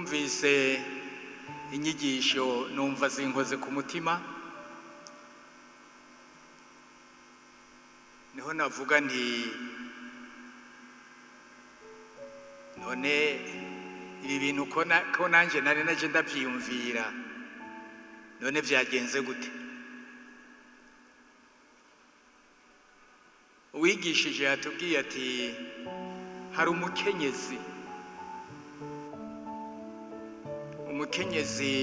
Numvise inyigisho, numva zinkoze ku mutima. Niho navuga nti: none ibi bintu ko nanjye nari naje ndabyiyumvira, none byagenze gute? Uwigishije yatubwiye ati hari umukenyezi, umukenyezi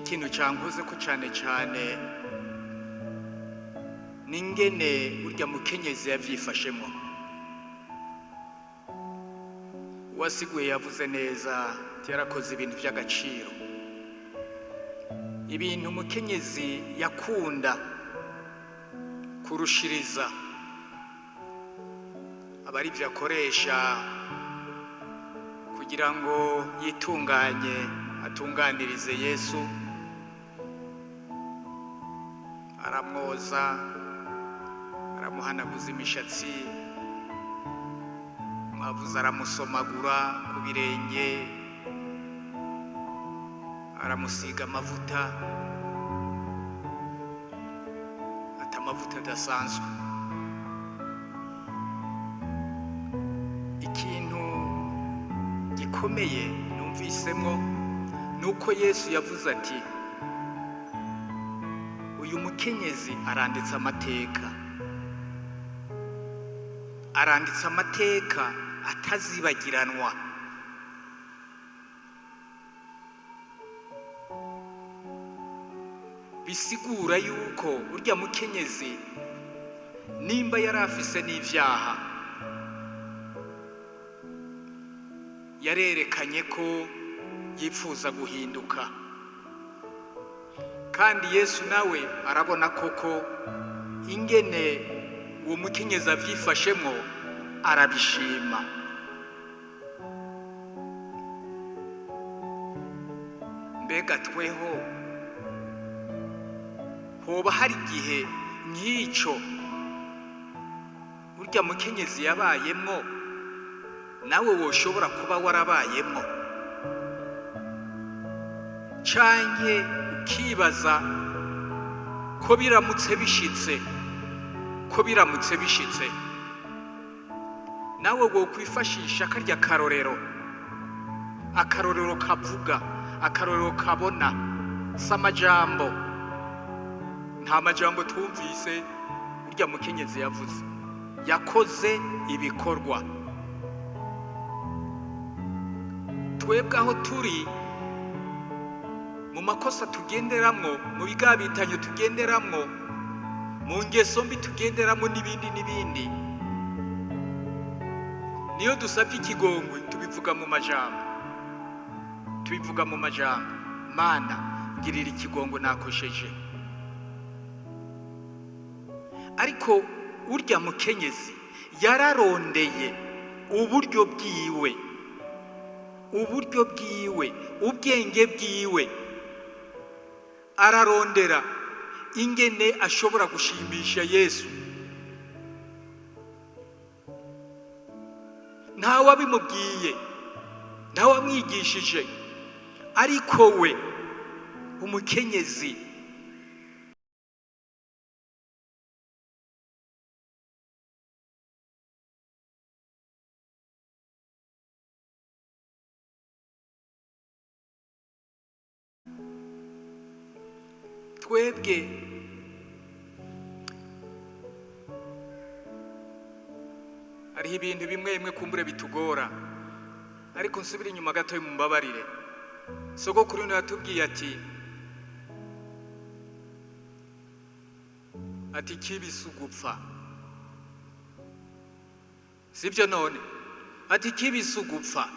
ikintu cyankoze ko cyane cyane n'ingene urya mukenyezi yabyifashemo. Uwasiguye yavuze neza, yarakoze ibintu by'agaciro, ibintu umukenyezi yakunda kurushiriza aba ari byo akoresha kugira ngo yitunganye, atunganirize Yesu. Aramwoza, aramuhanaguza imishatsi, mwavuze aramusomagura ku birenge, aramusiga amavuta, ati amavuta adasanzwe. Ikintu gikomeye numvisemo nuko Yesu yavuze ati uyu mukenyezi aranditse amateka, aranditse amateka atazibagiranwa. Bisigura yuko urya mukenyezi nimba yari afise n'ivyaha, yarerekanye ko yifuza guhinduka, kandi Yesu nawe arabona koko ingene uwo mukenyezi avyifashemwo, arabishima. Mbega tweho hoba hari igihe nk'ico urya mukenyezi yabayemwo nawe woshobora kuba warabayemwo, canke ukibaza ko biramutse bishitse, ko biramutse bishitse nawe wokwifashisha karya karorero, akarorero kavuga, akarorero kabona, si amajambo. Nta majambo twumvise urya mukenyezi yavuze, yakoze ibikorwa. Twebwe aho turi mu makosa tugenderamwo, mu bigabitanyo tugenderamwo, mu ngeso mbi tugenderamwo, n'ibindi n'ibindi, niyo dusabye ikigongwe tubivuga mu majambo, tubivuga mu majambo: Mana, ngirira ikigongwe, nakosheje. Ariko urya mukenyezi yararondeye uburyo bwiwe, uburyo bwiwe, ubwenge bwiwe, ararondera ingene ashobora gushimisha Yesu. Ntawe abimubwiye, ntawe amwigishije, ariko we umukenyezi twebwe hariho ibintu bimwe bimwe kumbure bitugora. Ariko nsubire inyuma gato, mumbabarire. Sogokuru niwe yatubwiye ati kibi si ugupfa, sibyo? None ati kibi si ugupfa,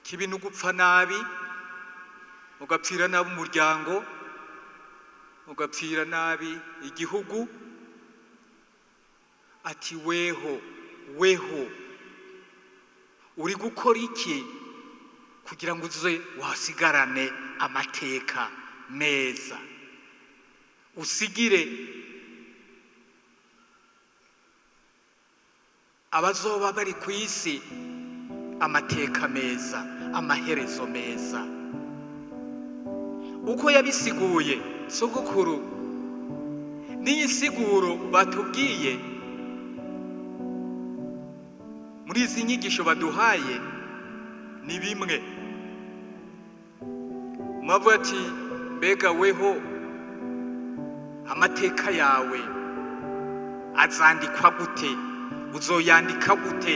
kibi ni ugupfa nabi, ugapfira nabi umuryango, ugapfira nabi igihugu. Ati weho, weho uri gukora iki kugira ngo uze wasigarane amateka meza, usigire abazoba bari ku isi amateka meza, amaherezo meza. Uko yabisiguye sogokuru n'iyi siguro batubwiye muri izi nyigisho baduhaye ni bimwe. Mavu ati mbega weho amateka yawe azandikwa gute? Uzoyandika gute?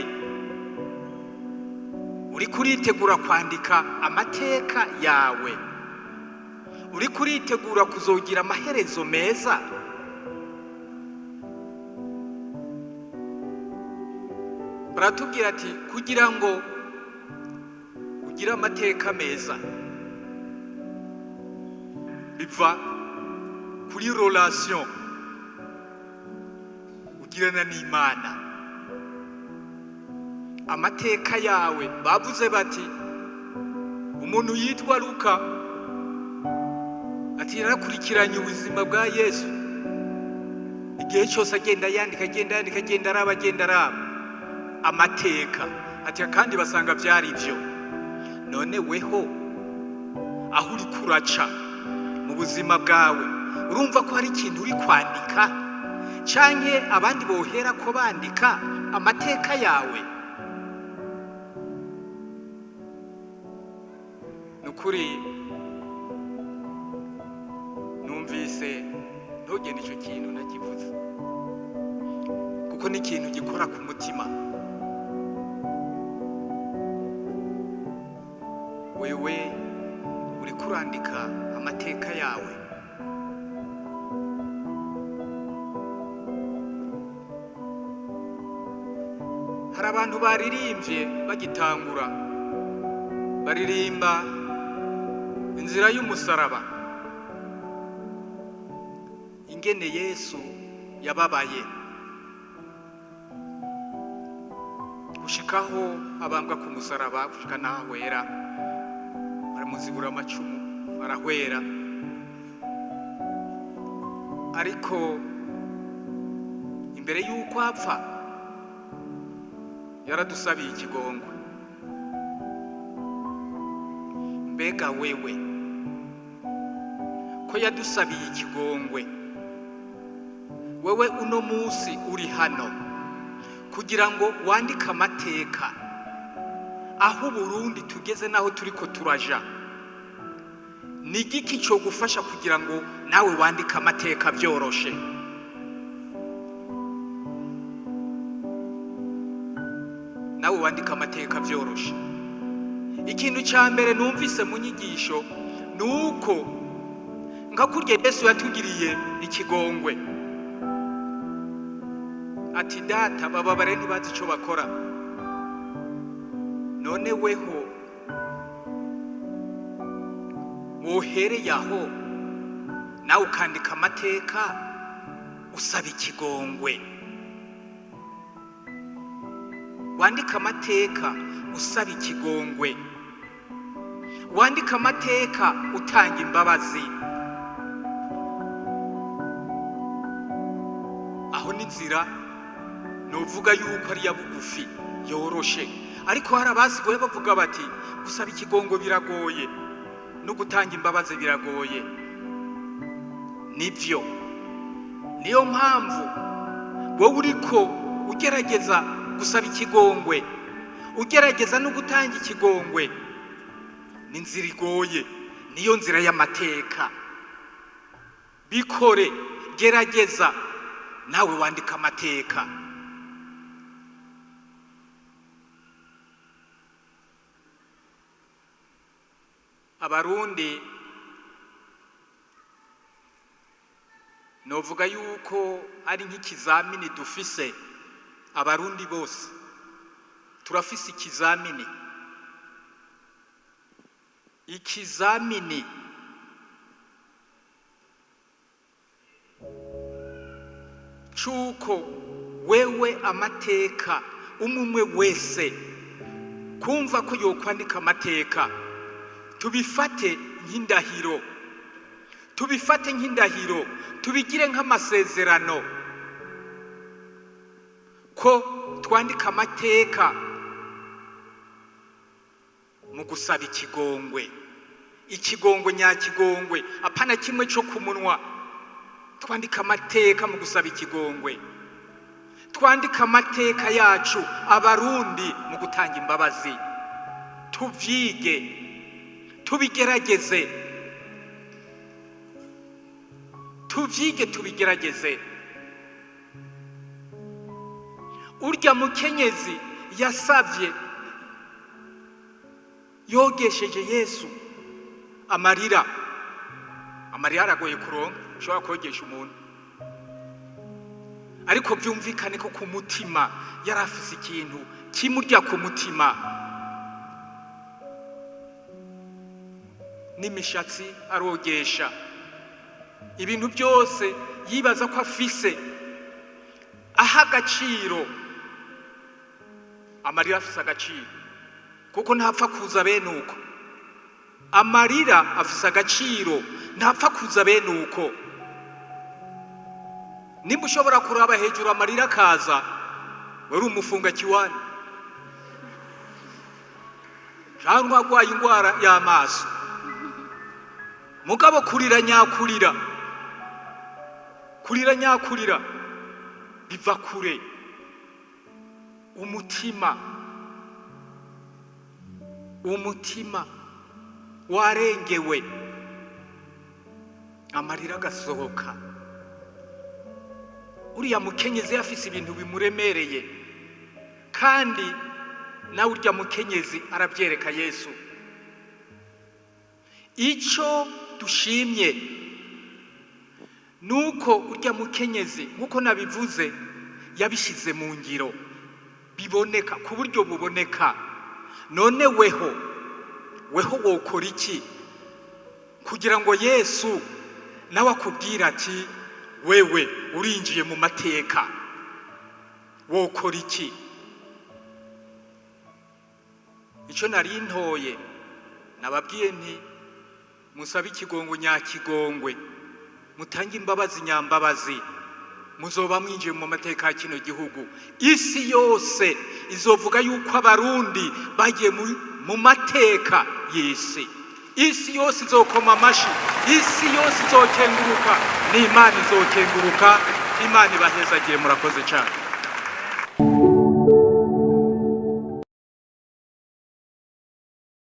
Uri kuritegura kwandika amateka yawe? Uri kuritegura kuzogira amaherezo meza? Baratubwira ati kugira ngo ugire amateka meza biva kuri relation ugirana n'Imana. Amateka yawe, bavuze bati umuntu yitwa Luka ati yarakurikiranye ubuzima bwa Yesu igihe cyose, agenda yandika, agenda yandika, agenda araba, agenda araba amateka, ati kandi basanga byari byo. None weho aho uri kuraca mu buzima bwawe, urumva ko hari ikintu uri kwandika canke abandi bohera ko bandika amateka yawe? Nukuri numvise ntugende ico kintu ntakivuze, kuko ni ikintu gikora ku mutima. Wewe uri kurandika amateka yawe. Hari abantu baririmbye bagitangura baririmba inzira y'umusaraba, ingene Yesu yababaye gushikaho abambwa ku musaraba, gushika n'ahwera, baramuzibura amacumu barahwera. Ariko imbere y'uko apfa yaradusabiye ikigongwe. Mbega wewe ko yadusabiye ikigongwe, wewe uno munsi uri hano kugira ngo wandike amateka aho Burundi tugeze naho turiko turaja, ni igiki cyo gufasha kugira ngo nawe wandike amateka byoroshe? Nawe wandike amateka byoroshe. Ikintu cya mbere numvise mu nyigisho ni uko nka kurya Yesu yatugiriye ikigongwe, ati data bababare ntibazi icyo bakora. None weho wohereye aho nawe ukandika amateka usaba ikigongwe, wandika amateka usaba ikigongwe, wandika amateka utanga imbabazi. Aho n'inzira novuga yuko ari ya bugufi yoroshe, ariko hari abasigaye bavuga bati gusaba ikigongo biragoye no gutanga imbabazi biragoye. Nivyo, niyo mpamvu wowe uriko ugerageza gusaba ikigongwe, ugerageza no gutanga ikigongwe, ni inzira igoye, niyo nzira y'amateka. Bikore, gerageza nawe wandika amateka. Abarundi novuga yuko ari nk'ikizamini dufise. Abarundi bose turafise ikizamini, ikizamini cuko Wewe amateka, umwe wese kumva ko yokwandika amateka, tubifate nk'indahiro, tubifate nk'indahiro, tubigire nk'amasezerano ko twandika amateka mu gusaba ikigongwe, ikigongwe nyakigongwe, apana kimwe cyo ku munwa. Twandika amateka mu gusaba ikigongwe, twandika amateka yacu Abarundi mu gutanga imbabazi. Tuvyige, tubigerageze, tuvyige, tubigerageze. Urya mukenyezi yasavye yogesheje Yesu amarira, amarira aragoye kuronka, ushobora kogesha umuntu, ariko byumvikane ko ku mutima yari afise ikintu kimurya ku mutima, n'imishatsi arogesha, ibintu byose yibaza ko afise aha agaciro. Amarira afise agaciro kuko ntapfa kuza bene uko. Amarira afise agaciro, ntapfa kuza bene uko. Nimba ushobora kuraba hejuru amarira akaza, wari umufunga kiwani cyangwa arwaye indwara y'amaso. Mugabo kurira nyakurira, kurira nyakurira biva kure. Umutima, umutima warengewe, amarira agasohoka. Uriya mukenyezi yafise ibintu bimuremereye, kandi nawe urya mukenyezi arabyereka Yesu. Icyo dushimye nuko urya mukenyezi, nkuko nabivuze, yabishyize mu ngiro biboneka ku buryo buboneka. None weho, weho wokora iki kugira ngo Yesu nawe akubwire ati wewe urinjiye mu mateka? Wokora iki? Icyo nari ntoye nababwiye nti musabe ikigongwe nyakigongwe, mutange imbabazi nyambabazi, muzoba mwinjiye mu mateka ya kino gihugu. Isi yose izovuga yuko Abarundi bagiye mu mateka y'isi. Isi yose izokoma amashi, isi yose izokenguruka, n'Imana izokenguruka. Imana ibahezagiye, murakoze cyane.